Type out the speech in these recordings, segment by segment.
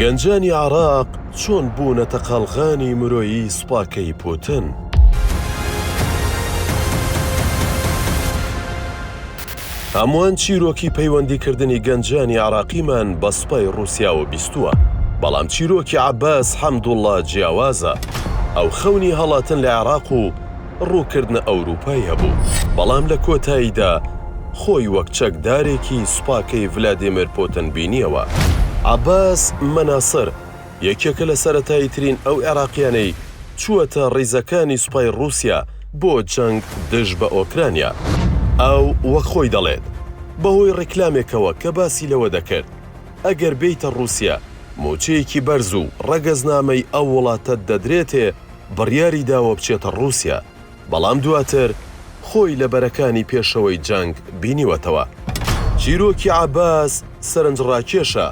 گەنجانی عێراق چۆن بوونەتە قەڵغانی مرۆیی سوپاکەی پوتن؟ هەمووان چیرۆکی پەیوەندیکردنی گەنجانی عێراقیمان بە سوپای ڕووسیاوە بیستووە، بەڵام چیرۆکی عەباس حەمدوڵڵا جیاوازە، ئەو خەونی هەڵاتن لە عێراق و ڕووکردنە ئەوروپای هەبوو، بەڵام لە کۆتاییدا خۆی وەک چەکدارێکی سوپاکەی ڤلادیمێر پوتن بینییەوە. عەباس مەناسر یەکێکە لە سەرەتاییترین ئەو عێراقییانەی چووەتە ڕیزەکانی سوپای ڕووسیا بۆ جەنگ دژ بە ئۆکرانیا. ئەو وەک خۆی دەڵێت، بەهۆی ڕیکلامێکەوە کە باسی لەوە دەکرد ئەگەر بێیتە ڕووسیا مووچەیەکی بەرز و ڕەگەزنامەی ئەو وڵاتەت دەدرێتێ، بڕیاری داوە بچێتە ڕووسیا، بەڵام دواتر خۆی لە بەرەکانی پێشەوەی جەنگ بینیوەتەوە. چیرۆکی عەباس سەرنجڕاکێشە،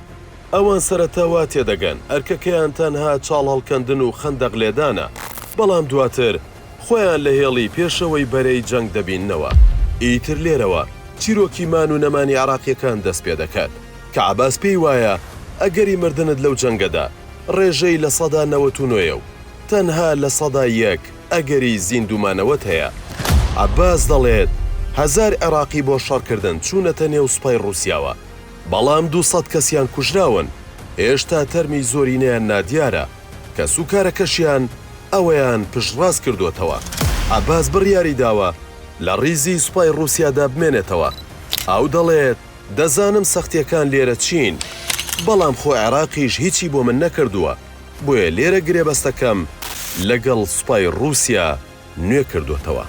ئەوان سەرەتا وا تێدەگەن ئەرکەکەیان تەنها چاڵ هەڵکەندن و خەندەق لێدانە، بەڵام دواتر خۆیان لە هێڵی پێشەوەی بەرەی جەنگ دەبیننەوە. ئیتر لێرەوە چیرۆکی مان و نەمانی عێراقییەکان دەست پێدەکات، کە عەباس پێی وایە ئەگەری مردنت لەو جەنگەدا ڕێژەی 99% یە و تەنها 1% ئەگەری زیندوومانەوەت هەیە. عەباس دەڵێت، هەزار عێراقی بۆ شەڕکردن چوونەتە نێو سوپای ڕووسیاوە، بەڵام 200 کەسیان کوژراون، هێشتا تەرمی زۆرینەیان نادیارە، کەسوکارەکەشیان ئەوەیان پشتڕاست کردووەتەوە. عەباس بڕیاری داوە لە ڕیزی سوپای ڕووسیادا بمێنێتەوە. ئەو دەڵێت، دەزانم سەختییەکان لێرە چین، بەڵام خۆ عێراقیش هیچی بۆ من نەکردووە، بۆیە لێرە گرێبەستەکەم لەگەڵ سوپای ڕووسیا نوێ کردووەتەوە.